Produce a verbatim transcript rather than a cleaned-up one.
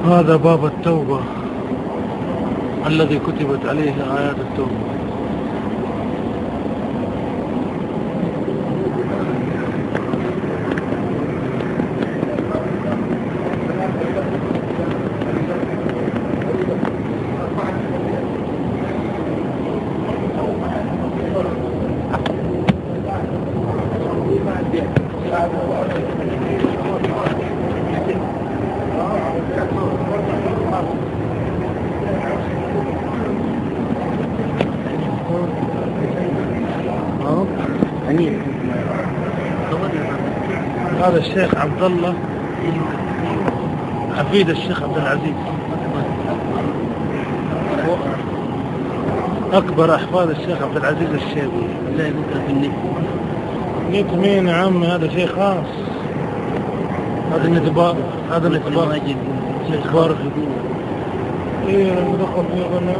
هذا باب التوبة الذي كتبت عليه آيات التوبة. هذا الشيخ عبد الله، حفيد الشيخ عبد العزيز، أكبر أحفاد الشيخ عبد العزيز الشيبي. لا، يقول في النت. نت مين يا عمي؟ هذا شيء خاص. هذا النت با-، هذا النت با-، ماجد. النت بارك. إيه، أنا مدخل فيه أنا.